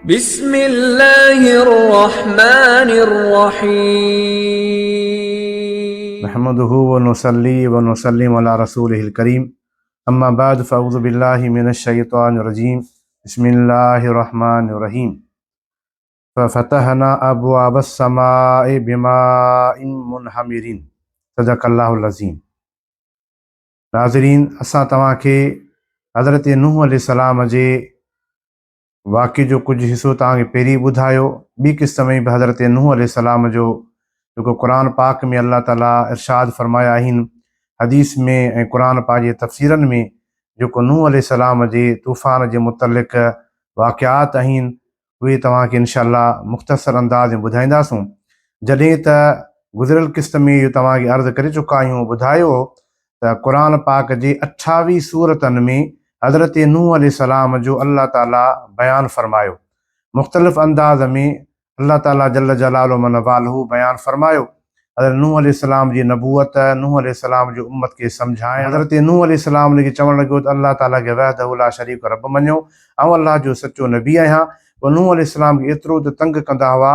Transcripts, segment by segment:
بسم الله الرحمٰن الرحيم. نحمده ونصلي ونسلم علي رسوله الڪريم اما بعد فاعوذ بالله من الشيطان الرجيم بسم الله الرحمٰن الرحيم ففتحنا ابواب السماء بماء منهمر صدق الله العظيم. ناظرين اسان توهان کي حضرت نوح عليه السلام جي واقعي جو ڪجهه حصو توهان کي پهرين ٻڌايو، ٻي قسط ۾ به حضرت نوح عليه السلام جو جيڪو قرآن پاڪ ۾ الله تعالي ارشاد فرمايا آهن، حديث ۾ ۽ قرآن پاڪ جي تفسيرن ۾ جيڪو نوح عليه السلام جي طوفان جي متعلق واقعات آهن اهي توهان کي انشاء الله مختصر انداز ۾ ٻڌائينداسون. جڏهن ته گذريل قسط ۾ اهو توهان کي عرض ڪري چڪا آهيون ٻڌايو ته قرآن پاڪ جي اٺاويهه سورتن ۾ حضرت نوح عليه السلام جو الله تعالي بيان فرمايو. مختلف انداز ۾ الله تعالي جل جلاله من واله بيان فرمايو. حضرت نوح عليه السلام جي نبوت، نوح عليه السلام جو امت کي سمجهائڻ، حضرت نوح عليه السلام ان کي چوڻ لڳو ته الله تعالي کي وحده لا شريڪ رب مڃو، آئون الله جو سچو نبي آهيان. پوء نوح عليه السلام کي ايترو ته تنگ ڪندا هئا،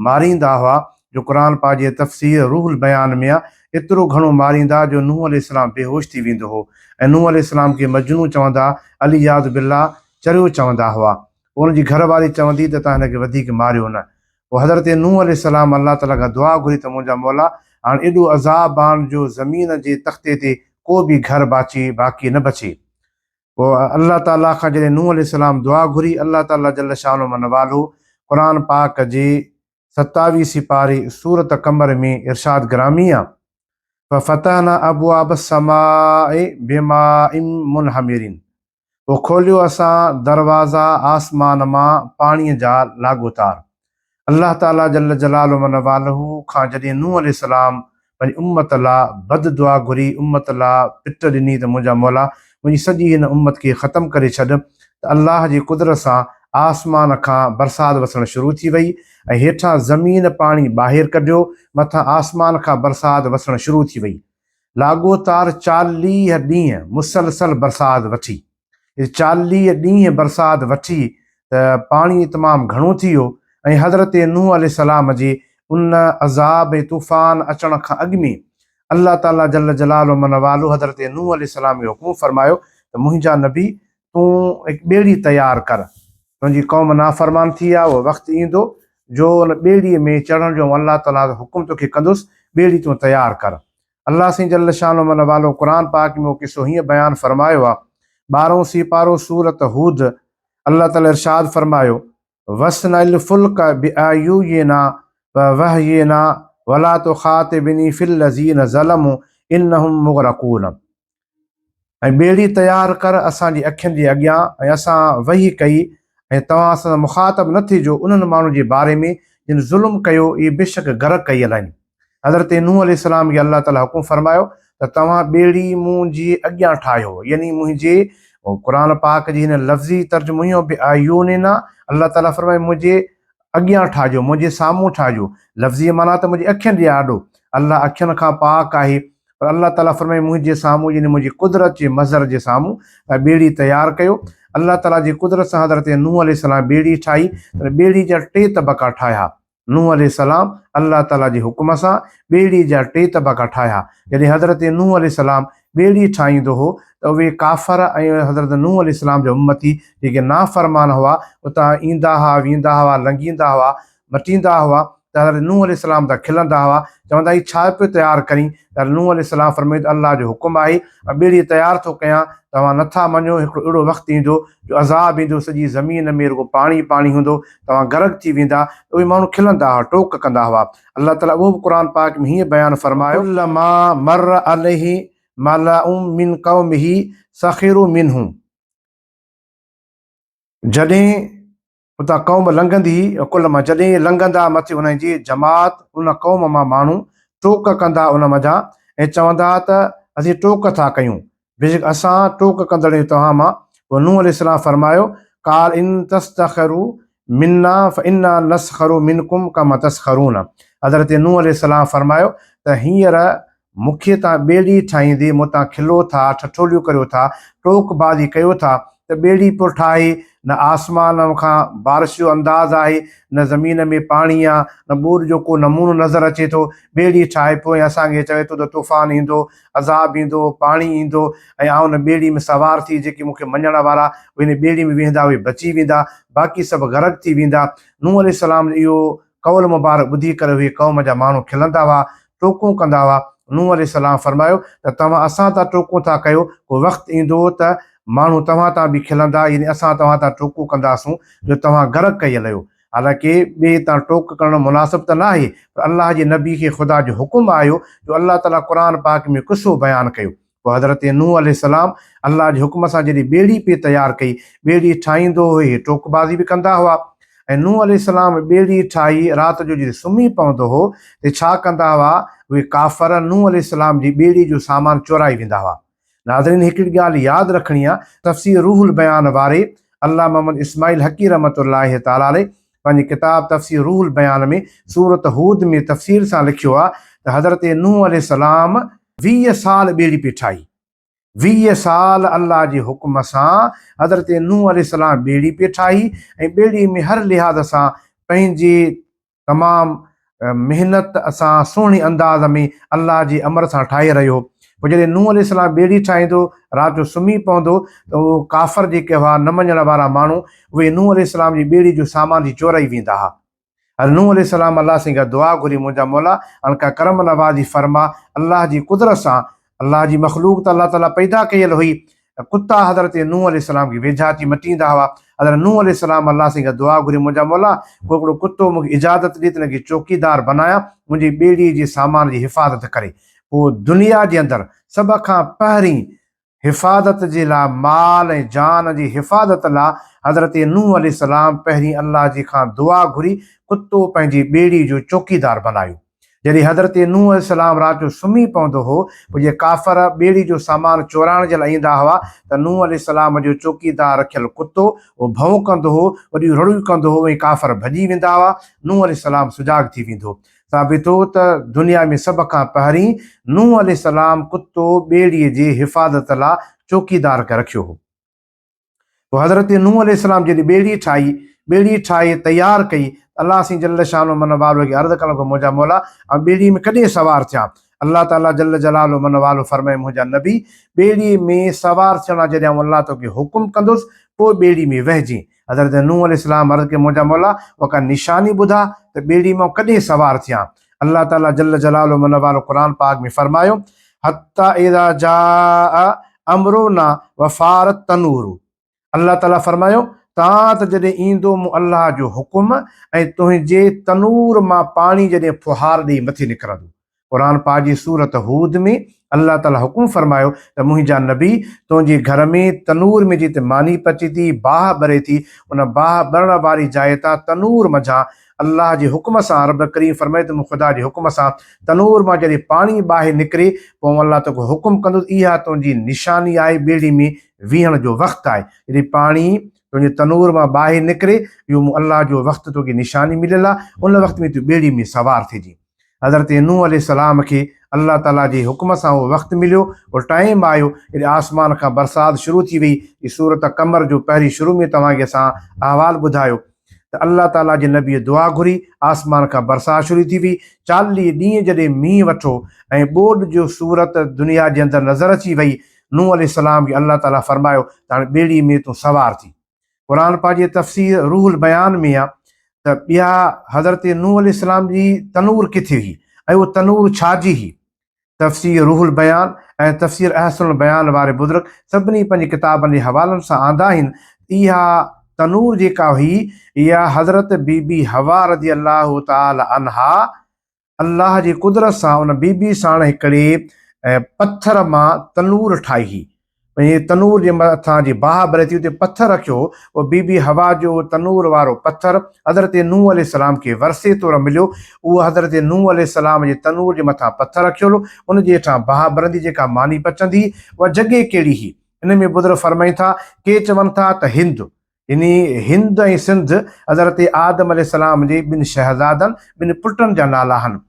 ماريندا هئا، جو قرآن پاڪ جي تفسير روح البيان ۾ آ، ايترو گهڻو ماريندا جو نوح عليه السلام بيهوش ٿي ويندو هو ۽ نوح عليه السلام کي مجنون چوندا، العياذ بالله چريو چوندا هئا. پوء ان جي گهر واري چوندي ته تان هن کي وڌيڪ ماريو نه. پوء حضرت نوح عليه السلام الله تعاليٰ کان دعا گهري ته منهنجا مولا هاڻ ايڏو عذاب آڻ جو زمين جي تختي تي ڪو به گهر باچي باقي نه بچي. پوء الله تعاليٰ کان جڏهن نوح عليه السلام دعا گهري الله تعاليٰ جل شانه منواله قرآن پاڪ جي ستاويهه سيپاري سورة قمر ۾ ارشاد گرامي آ، ففتحنا ابواب السماء بماء منهمر پوء کوليو اسان دروازا آسمان مان پاڻيء جا لاڳوتار. الله تعاليٰ جل جلاله من واله کان جڏهن نوح عليه السلام پنهنجي امت لا بد دعا گهري، امت لا پٽ ڏني ته منهنجا مولا منهنجي سڄي هن امت کي ختم ڪري ڇڏ ته الله جي قدرت سان آسمان کان برسات وسڻ شروع ٿي وئي ۽ هيٺان زمين پاڻي ٻاهر ڪڍيو مٿان آسمان کان برسات وسڻ شروع ٿي وئي لاڳوتار 40 ڏينهن مسلسل برسات وٺي. 40 ڏينهن برسات وٺي ته پاڻي تمام گهڻو ٿي ويو ۽ حضرت نوح عليه السلام جي ان عذاب ۽ طوفان اچڻ کان اڳ ۾ الله تعاليٰ جل جلاله من واله حضرت نوح عليه السلام کي حڪم فرمايو ته منهنجا نبي تون هڪ ٻيڙي تيار ڪر تنهنجي قوم نافرمان ٿي آ اهو وقت ايندو جو ان ٻيڙي ۾ چڙهڻ جو الله تعاليٰ حڪم توکي ڪندس ٻيڙي تون تيار ڪر الله سائين جل شانه من والو قرآن پاڪ ۾ اهو قصو هيئن بيان فرمايو آ، ٻارهون سيپارو سورة هود، الله تعالي ارشاد فرمايو، واصنع الفلک باعيننا ووحينا ولا تخاطبني في الذين ظلموا انهم مغرقون ۽ ٻيڙي تيار ڪر اسان جي اکين جي اڳيان ۽ اسان وحي ڪئي ۽ توهان اسان سان مخاطب نه ٿجو انهن ماڻهن جي باري ۾ جن ظلم ڪيو اهي بيشڪ غرق ڪيل آهن. حضرت نوح عليه السلام کي الله تعالي حڪم فرمايو ته توهان ٻيڙي منهنجي اڳيان ٺاهيو يعني منهنجي قرآن پاڪ جي هن لفظي ترجمو هيئن بأعيننا الله تعالي فرمايو منهنجي اڳيان ٺاهجو، منهنجي سامهون ٺاهجو، لفظي معنيٰ ته منهنجي اکين جي آڏو، الله اکين کان پاڪ آهي، پر الله تعاليٰ فرمائي منهنجي سامهون يعني منهنجي قدرت جي مظهر جي سامهون توهان ٻيڙي تيار ڪيو، الله تعاليٰ جي قدرت سان حضرت نوح عليه السلام ٻيڙي ٺاهي، تڏهن ٻيڙي جا ٽي طبقا ٺاهيا، نوح عليه السلام الله تعاليٰ جي حڪم سان ٻيڙي جا ٽي طبقا ٺاهيا، جڏهن حضرت نوح عليه السلام ٻيڙي ٺاهيندو هو ته اهي ڪافر ۽ حضرت نوح عليه السلام جا امتي جيڪي نافرمان هئا اتان ايندا هئا ويندا هئا لنگهيندا هئا مٽيندا هئا ته حضرت نوح عليه السلام تان کلندا هئا چوندا هي ڇا پيو تيار ڪرين ته حضرت نوح عليه السلام فرمايو ته الله جو حڪم آهي مان ٻيڙي تيار ٿو ڪيان توهان نٿا مڃو هڪڙو اهڙو وقت ايندو جو عذاب ايندو سڄي زمين ۾ رڳو پاڻي ئي پاڻي هوندو توهان غرق ٿي ويندا ته اهي ماڻهو کلندا هئا ٽوڪ ڪندا هئا الله تعالي اهو به قرآن پاڪ ۾ هيئن بيان فرمايو. ڪلما مر عليه ملأ من قومه سخروا منه جڏهن اتان قوم لنگهندي هئي ڪلما جڏهن لنگهندا مٿي انهن جي جماعت ان قوم مان ماڻهو ٽوڪ ڪندا ان منجهان ۽ چوندا ته اسين ٽوڪ ٿا ڪيون بيشڪ اسان ٽوڪ ڪندڙ آهيون توهان مان. پوء نوح عليه السلام فرمايو، قال ان تستخروا منا فانا نسخر منڪم ڪما تسخرون حضرت نوح عليه السلام فرمايو ته هينئر مون کي تان ٻيڙي ٺاهيندي مون تان کلو ٿا، ٺٺوليون ڪريو ٿا، ٽوڪ بازي ڪيو ٿا ته ٻيڙي پيو ٺاهي، نه آسمان کان بارش جو انداز آهي، نه زمين ۾ پاڻي آ، نه ٻوڏ جو ڪو نمونو نظر اچي ٿو. ٻيڙي ٺاهي پيو ۽ اسان کي چوي ٿو ته طوفان ايندو، عذاب ايندو، پاڻي ايندو ۽ آئون ان ٻيڙي ۾ سوار ٿي جيڪي مون کي مڃڻ وارا اهي ان ٻيڙي ۾ ويهندا اهي بچي ويندا، باقي سڀ غرق ٿي ويندا. نوح عليه السلام جو اهو قول مبارڪ ٻڌي ڪري اهي قوم جا ماڻهو کلندا هئا، ٽوڪون ڪندا هئا. نوح عليه السلام فرمايو ته توهان اسان تان ٽوڪون ٿا ڪيو، ڪو وقت ايندو ته ماڻهو توهان تان به کلندا يعني اسان توهان تان ٽوڪون ڪنداسون جو توهان غرق ڪيل اهيو. حالانڪه ٻئي تان ٽوڪ ڪرڻ مناسب ته ناهي پر الله جي نبي کي خدا جو حڪم آيو جو الله تعاليٰ قرآن پاڪ ۾ قصو بيان ڪيو. پوء حضرت نوح عليه السلام الله جي حڪم سان جڏهن ٻيڙي پئي تيار ڪئي، ٻيڙي ٺاهيندو هو، هي ٽوڪبازي به ڪندا هئا ۽ نوح عليه السلام ٻيڙي ٺاهي رات جو جڏهن سمهي پوندو هو ته ڇا ڪندا هئا، اهي ڪافر نوح عليه السلام جي ٻيڙي جو سامان چورائي ويندا هئا. ناظرين هڪڙي ڳالهه ياد رکڻي آ، تفسير روح البيان واري علامه محمد اسماعيل حقي رحمة الله تعالٰي عليه پنهنجي ڪتاب تفسير روح البيان ۾ سورة هود ۾ تفصيل سان لکيو آ ته حضرت نوح عليه السلام 20 سال ٻيڙي پئي ٺاهي. 20 سال الله جي حڪم سان حضرت نوح عليه السلام ٻيڙي پئي ٺاهي ۽ ٻيڙي ۾ هر لحاظ سان پنهنجي تمام محنت سان سهڻي انداز ۾ الله جي امر سان ٺاهي رهيو هو. پوء جڏهن نوح عليه السلام ٻيڙي ٺاهيندو رات جو سمهي پوندو ته اهو ڪافر جيڪي هئا نه مڃڻ وارا ماڻهو اهي نوح عليه السلام جي ٻيڙي جو سامان ٿي چورائي ويندا ها. حضرت نوح عليه السلام الله سائين کان دعا گهري منهنجا مولا هاڻ ڪا ڪرم نوازي فرما الله جي قدرت سان الله جي مخلوق ته الله تعاليٰ پيدا ڪيل هئي ته ڪتا حضرت نوح عليه السلام کي ويجها اچي مٽيندا هئا. حضرت نوح عليه السلام الله سائين کان دعا گهري منهنجا مولا ڪو هڪڙو ڪتو مون کي اجازت ڏي ته ان کي چوڪيدار بنايان منهنجي ٻيڙي جي سامان جي حفاظت ڪري. پوء دنيا جي اندر سڀ کان پهرين حفاظت جي لاء مال ۽ جان جي حفاظت لاء حضرت نوح عليه السلام پهرين الله جي کان دعا گهري ڪتو پنهنجي ٻيڙي جو چوڪيدار بنايو. جڏهن حضرت نوح عليه السلام رات جو سمهي پوندو هو، پوء جي ڪافر ٻيڙي جو سامان چورائڻ جي لاء ايندا هئا ته نوح عليه السلام جو چوڪيدار رکيل ڪتو اهو ڀؤنڪندو هو، وڏيون رڙيون ڪندو هو ۽ ڪافر ڀڄي ويندا هئا، نوح عليه السلام سجاڳ ٿي ويندو هو. ثابت ٿيو ته دنيا ۾ سڀ کان پهرين نوح عليه السلام ڪتو ٻيڙي جي حفاظت لاء چوڪيدار ڪري رکيو هو. پوء حضرت نوح عليه السلام جڏهن ٻيڙي ٺاهي، ٻيڙي ٺاهي تيار ڪئي ته الله سائين جل شانه من والو کي عرض ڪرڻ لڳو منهنجا مولا آئون ٻيڙي ۾ ڪڏهن سوار ٿيان؟ الله تعاليٰ جل جلاله من والو فرمايو منهنجا نبي ٻيڙي ۾ سوار ٿيڻ لاء جڏهن آئون الله توکي حڪم ڪندس پوء ٻيڙي ۾ وهجين. حضرت نوح عليه السلام عرض ڪيو منهنجا مولا اها ڪا نشاني ٻڌاء ته ٻيڙي مان ڪڏهن سوار ٿيان؟ الله تعاليٰ جل جلاله من والو قرآن پاڪ ۾ فرمايو حتي اذا جاء امرنا وفار التنور الله تعاليٰ فرمايو تان ته جڏهن ايندو مون الله جو حڪم ۽ تنهنجي تنور مان پاڻي جڏهن ڦوهار ڏئي مٿي نڪرندو قرآن پاڪ جي سورت هود ۾ الله تعاليٰ حڪم فرمايو ته منهنجا نبي تنهنجي گهر ۾ تنور ۾ جتي ماني پچي ٿي باهه ٻري ٿي ان باهه ٻرڻ واري جاء تان تنور منجهان الله جي حڪم سان، رب ڪريم فرمائي ٿو، مون خدا جي حڪم سان تنور مان جڏهن پاڻي ٻاهر نڪري، پوء آئون الله توکي حڪم ڪندس، اها تنهنجي نشاني آهي، ٻيڙي ۾ ويهڻ جو وقت آهي، جڏهن پاڻي تنهنجي تنور مان ٻاهر نڪري، اهو مون الله جو وقت توکي نشاني مليل آهي، ان وقت ۾ تون ٻيڙي ۾ سوار ٿجين. حضرت نوح عليه السلام کي الله تعاليٰ جي حڪم سان اهو وقت مليو، اهو ٽائيم آيو، جڏهن آسمان کان برسات شروع ٿي وئي، هي سورة قمر جو پهرين شروع ۾ توهان کي اسان احوال ٻڌايو. ته الله تعاليٰ جي نبيء دعا گهري، آسمان کان برسات شروع ٿي وئي، 40 ڏينهن جڏهن مينهن وٺو ۽ ٻوڏ جو صورت دنيا جي اندر نظر اچي وئي، نوح عليه السلام کي الله تعاليٰ فرمايو ته هاڻي ٻيڙي ۾ تون سوار ٿي. قرآن پاڪ جي تفسير روح البيان ۾ آ ته اها حضرت نوح عليه السلام جي تنور ڪٿي هئي ۽ اهو تنور ڇا جي هئي؟ تفسير روح البيان ۽ تفسير احسن البيان واري بزرگ سڀني پنهنجي ڪتابن جي حوالن سان آندا آهن ته اها تنور جيڪا هئي اها حضرت بي بي حوا رضي الله تعالٰي عنها الله جي قدرت سان ان بي بي ساڻ هڪڙي پٿر مان تنور ٺاهي هئي وڃي تنور جي مٿان جي باهه ٻري ٿي اتي پٿر رکيو هو، پوء بي بي حوا جو اهو تنور وارو پٿر حضرت نوح عليه السلام کي ورثي طور مليو، اهو حضرت نوح عليه السلام جي تنور جي مٿان پٿر رکيل هو، ان جي هيٺان باهه ٻرندي جيڪا ماني پچندي هئي، اها جڳهه ڪهڙي هئي؟ ان ۾ بزرگ فرمائين ٿا، ڪي چون ٿا ته هند، يعني هند ۽ سنڌ حضرت آدم عليه السلام جي ٻن شهزادن، ٻن پٽن جا نالا آهن.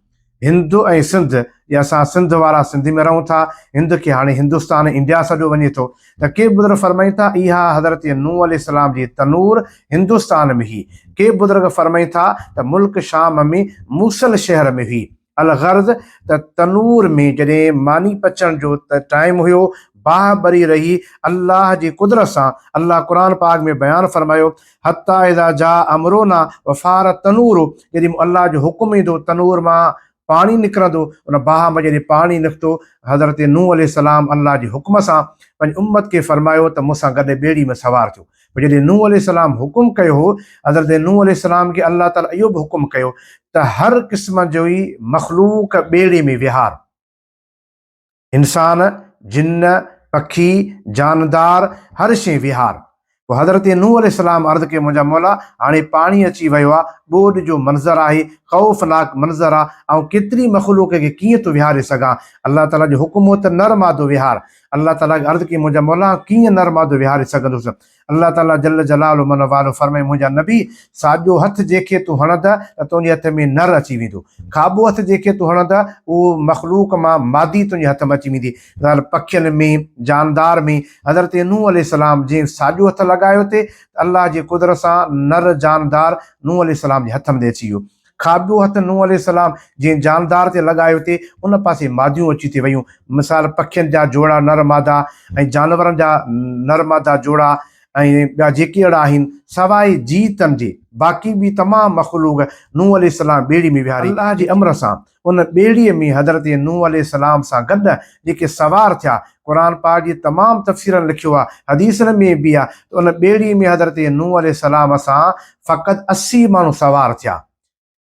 هند ۽ سنڌ جيئن اسان سنڌ وارا سنڌ ۾ رهون ٿا، هند کي هاڻي هندستان ۽ انڊيا سڏيو وڃي ٿو ته ڪي بزرگ فرمائين ٿا اها حضرت نوح عليه السلام جي تنور هندستان ۾ هئي. ڪي بزرگ فرمائين ٿا ته ملڪ شام ۾ موصل شهر ۾ هئي. الغرض ته تنور ۾ جڏهن ماني پچڻ جو ٽائيم هيو، باهه ٻري رهي، الله جي قدرت سان الله قرآن پاڪ ۾ بيان فرمايو، حتي اذا جاء امرنا وفار التنور، جڏهن الله جو حڪم ايندو تنور مان پاڻي نڪرندو، ان باهه مان جڏهن پاڻي نڪتو، حضرت نوح عليه السلام الله جي حڪم سان پنهنجي امت کي فرمايو ته مون سان گڏ ٻيڙي ۾ سوار ٿيو. پوء جڏهن نوح عليه السلام حڪم ڪيو هو، حضرت نوح عليه السلام کي الله تعاليٰ اهو به حڪم ڪيو ته هر قسم جو ئي مخلوق ٻيڙي ۾ ويهار. انسان، جن، پکي، جاندار، هر شيء ويهار. پوء حضرت نوح عليه السلام عرض ڪيو منهنجا مولا! هاڻي پاڻي اچي ويو آهي، ٻوڏ جو منظر آهي، خوفناڪ منظر آهي، آئون ڪيتري مخلوق کي ڪيئن ٿو ويهاري سگهان؟ الله تعاليٰ جو حڪم هو ته نر مادو ويهار. الله تعاليٰ کي عرض ڪيائين، منهنجا مولا! آئون ڪيئن نر مادو ويهاري سگهندس؟ الله تعاليٰ جل جلاله من والو فرمايو، منهنجا نبي! ساڄو هٿ جنهن کي تون هڻندء ته تنهنجي هٿ ۾ نر اچي ويندو. کاٻو هٿ جنهن کي تون هڻندء اهو مخلوق مان مادي تنهنجي هٿ ۾ اچي ويندي. مثال پکين ۾، جاندار ۾، حضرت نوح عليه السلام جنهن ساڄو هٿ لڳايو ٿي ته الله جي قدرت سان نر جاندار نوح عليه السلام جي هٿ ۾ اچي ويو. کاٻو هٿ نوح عليه السلام جنهن جاندار تي لڳايو ٿي ان پاسي ماديون اچي ٿي ويون. مثال پکين جا جوڙا نر مادا ۽ جانورن جا نر مادا جوڙا ۽ ٻيا جيڪي اهڙا آهن، سواء جيتن جي، باقي ٻي تمام مخلوق نوح عليه السلام ٻيڙي ۾ ويهاري. الله جي امر سان ان ٻيڙيء ۾ حضرت نوح عليه السلام سان گڏ جيڪي سوار ٿيا، قرآن پاڪ جي تمام تفسيرن لکيو آهي، حديثن ۾ به آهي ته ان ٻيڙي ۾ حضرت نوح عليه السلام سان فقط 80 ماڻهو سوار ٿيا.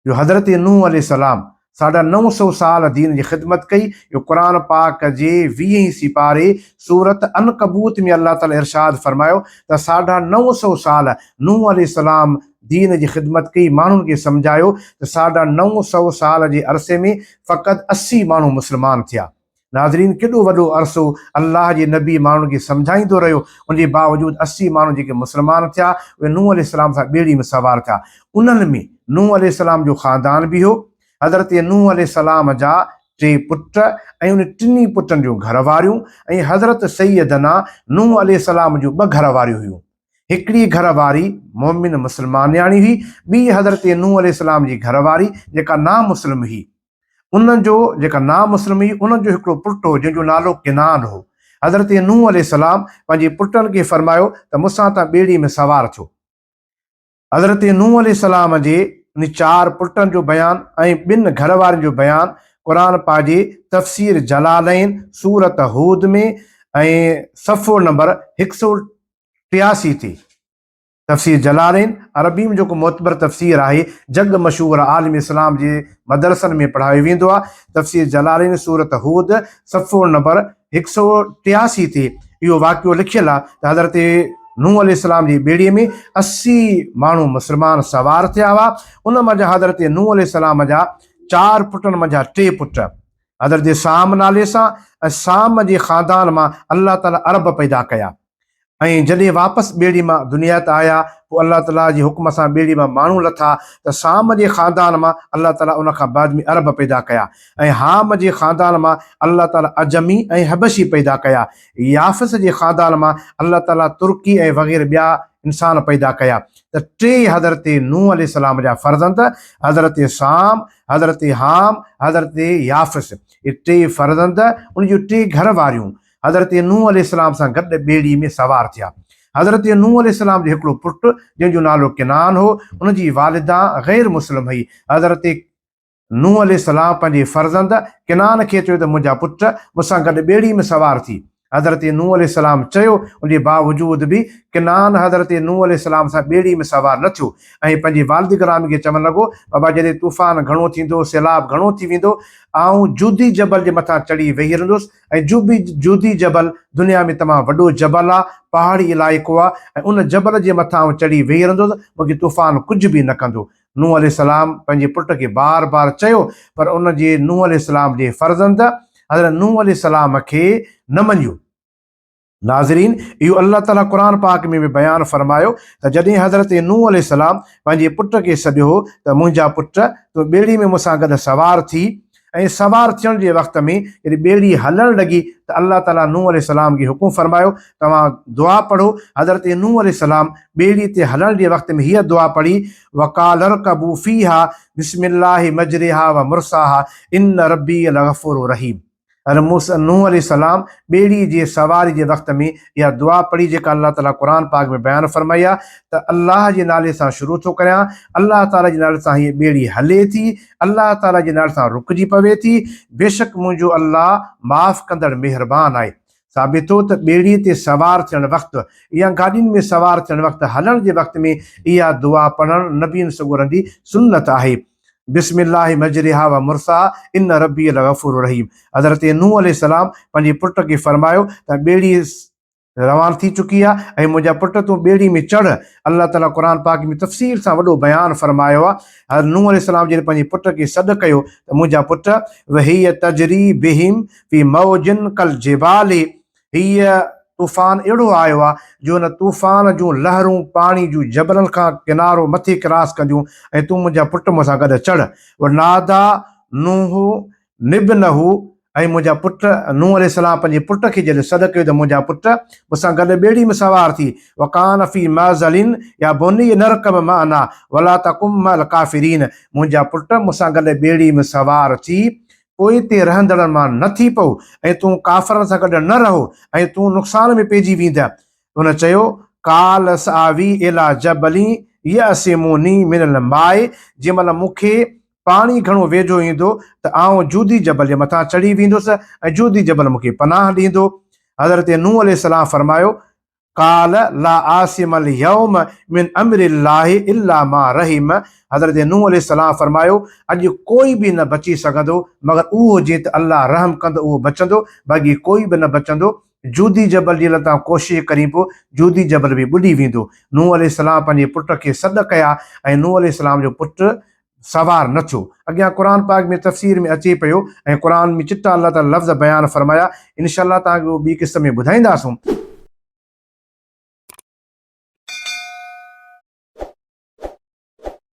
جو حضرت نوح عليه السلام ساڍا 900 سال دين جي خدمت ڪئي، اهو قرآن پاڪ جي ويهين سيپاري سورة عنڪبوت ۾ الله تعالي ارشاد فرمايو ته ساڍا 900 سال نوح عليه السلام دين جي خدمت ڪئي، ماڻهن کي سمجهايو ته ساڍا 900 سال جي عرصي ۾ فقط 80 ماڻهو مسلمان ٿيا. ناظرين ڪيڏو وڏو عرصو الله جي نبي ماڻهن کي سمجهائيندو رهيو ان جي باوجود 80 ماڻهو جيڪي مسلمان ٿيا اهي نوح عليه السلام سان ٻيڙي ۾ سوار ٿيا. انهن ۾ نوح عليه السلام جو خاندان به هو. حضرت نوح عليه السلام جا ٽي پٽ ۽ ان ٽنهي پٽن جون گهر واريون ۽ حضرت سيدنا نوح عليه السلام جون ٻه گهر واريون هيون. هڪڙي گهر واري مؤمن مسلمانياڻي هئي، ٻي حضرت نوح عليه السلام جي گهر واري جيڪا نامسلم هئي. ان جو جيڪا نامسلم هئي ان جو هڪڙو پٽ هو جنهن جو نالو ڪنعان هو. حضرت نوح عليه السلام پنهنجي پٽن کي فرمايو ته مون سان تان ٻيڙي ۾ سوار ٿيو. حضرت نوح عليه السلام جي ان چار پٽن جو بيان ۽ ٻن گهر وارين جو بيان قرآن پاڪ جي تفسير جلالين سورة هود ۾ ۽ صفحو نمبر 183 تي تفسير جلالين عربي ۾ جيڪو معتبر تفسير آهي جڳ مشهور عالم اسلام جي مدرسن ۾ پڙهايو ويندو آهي تفسير جلالين سورة هود صفحو نمبر 183 تي اهو واقعو لکيل آهي ته حضرت نوح عليه السلام جي ٻيڙي ۾ 80 ماڻهو مسلمان سوار ٿيا هئا ان منجهان حضرت نوح عليه السلام جا چار پٽن منجهان ٽي پٽ حضرت سام نالي سان ۽ سام جي خاندان مان الله تعالي عرب پيدا ڪيا ۽ جڏهن واپس ٻيڙي مان دنيا تي آيا پوء الله تعاليٰ جي حڪم سان ٻيڙي مان ماڻهو لٿا ته سام جي خاندان مان الله تعاليٰ ان کان بعد ۾ عرب پيدا ڪيا ۽ حام جي خاندان مان الله تعاليٰ عجمي ۽ حبشي پيدا ڪيا يافث جي خاندان مان الله تعاليٰ ترڪي ۽ وغيره ٻيا انسان پيدا ڪيا ته ٽي حضرت نوح عليه السلام جا فرزند حضرت سام، حضرت حام، حضرت يافث اهي ٽي فرزند ان جون ٽي گهر واريون حضرت نوح عليه السلام سان گڏ ٻيڙي ۾ سوار ٿيا. حضرت نوح عليه السلام جو هڪڙو پٽ جنهن جو نالو ڪنعان هو، ان جي والده غير مسلم هئي. حضرت نوح عليه السلام پنهنجي فرزند ڪنعان کي چيو ته منهنجا پٽ مون سان گڏ ٻيڙي ۾ سوار ٿي. حضرت نوح عليه السلام چيو، ان جي باوجود به ڪنعان حضرت نوح عليه السلام سان ٻيڙي ۾ سوار نه ٿيو ۽ پنهنجي والد گرامي کي چوڻ لڳو، بابا جڏهن طوفان گهڻو ٿيندو، سيلاب گهڻو ٿي ويندو، آئون جودي جبل جي مٿان چڙهي ويهي رهندس ۽ جوبي جودي جبل دنيا ۾ تمام وڏو جبل آ، پهاڙي علائقو آ ۽ ان جبل جي مٿان آئون چڙهي ويهي رهندس، مون کي طوفان ڪجهه به نه ڪندو. نوح عليه السلام پنهنجي پٽ کي بار بار چيو پر ان جي نوح عليه السلام جي فرزند حضرت نوح عليه السلام کي نه مڃيو. ناظرين! اهو الله تعاليٰ قرآن پاڪ ۾ به بيان فرمايو ته جڏهن حضرت نوح عليه السلام پنهنجي پٽ کي سڏيو هو ته منهنجا پٽ! تون ٻيڙي ۾ مون سان گڏ سوار ٿي ۽ سوار ٿيڻ جي وقت ۾ جڏهن ٻيڙي هلڻ لڳي ته الله تعاليٰ نوح عليه السلام کي حڪم فرمايو توهان دعا پڙهو. حضرت نوح عليه السلام ٻيڙي تي هلڻ جي وقت ۾ هيء دعا پڙهي، وقال ارڪبوا فيها بسم الله مجريها ومرساها ان ربي لغفور رحيم. حضرت موسيٰ نوح عليه السلام ٻيڙي جي سواري جي وقت ۾ اها دعا پڙهي جيڪا الله تعاليٰ قرآن پاڪ ۾ بيان فرمائي آهي ته الله جي نالي سان شروع ٿو ڪريان، الله تعاليٰ جي نالي سان هيء ٻيڙي هلي ٿي، الله تعاليٰ جي نالي سان رڪجي پوي ٿي، بيشڪ منهنجو الله معاف ڪندڙ مهربان آهي. ثابت ٿيو ته ٻيڙي تي سوار ٿيڻ وقت يا گاڏين ۾ سوار ٿيڻ وقت هلڻ جي وقت ۾ اها دعا پڙهڻ نبين سڳورن جي سنت آهي. بسم الله مجريها و مرساها ان ربي لغفور رحيم حضرت نوح عليه السلام پنهنجي پٽ کي فرمايو ته ٻيڙي روان ٿي چڪي آهي ۽ منهنجا پٽ تون ٻيڙي ۾ چڙهه الله تعالي قرآن پاڪ ۾ تفصيل سان وڏو بيان فرمايو آهي حضرت نوح عليه السلام جڏهن پنهنجي پٽ کي سڏ ڪيو ته منهنجا پٽ وهي تجري بهم في موج ڪالجبال هيء طوفان اهڙو آيو آهي جو ان طوفان جون لهرون پاڻي جون جبلن کان ڪنارو مٿي ڪراس ڪنديون ۽ تون منهنجا پٽ مون سان گڏ چڙهه. وناديٰ نوح ابنه ۽ منهنجا پٽ، نوح عليه السلام پنهنجي پٽ کي جڏهن سڏ ڪيو ته منهنجا پٽ مون سان گڏ ٻيڙي ۾ سوار ٿي. وڪان في معزل يا بني ارڪب معنا ولا تڪن مع الڪافرين منهنجا پٽ مون سان گڏ ٻيڙي ۾ سوار ٿي پوئتي رهندڙن مان نه ٿي پئو ۽ تون ڪافرن سان گڏ نه رهو ۽ تون نقصان ۾ پئجي ويندين. هن چيو، قال سآوي الي جبل يعصمني من الماء جنهن مهل مون کي پاڻي گهڻو ويجهو ايندو ته آئون جودي جبل جي مٿان چڙهي ويندس ۽ جودي جبل مون کي پناهه ڏيندو. حضرت نوح عليه السلام فرمايو، قال لا عاصم اليوم من امر الله الا ما رحم حضرت نوح عليه السلام فرمايو، اڄ ڪوئي به نه بچي سگهندو مگر اهو جنهن تي الله رحم ڪندو اهو بچندو باقي ڪوئي به نه بچندو جودي جبل جي لاء توهان ڪوشش ڪرين پيو جودي جبل به ٻڏي ويندو نوح عليه السلام پنهنجي پٽ کي سڏ ڪيا ۽ نوح عليه السلام جو پٽ سوار نه ٿيو. اڳيان قرآن پاڪ ۾ تفسير ۾ اچي پيو ۽ قرآن ۾ چٽا الله تعالي لفظ بيان فرمايا انشاء الله توهان کي اهو ٻي قسط ۾ ٻڌائينداسون.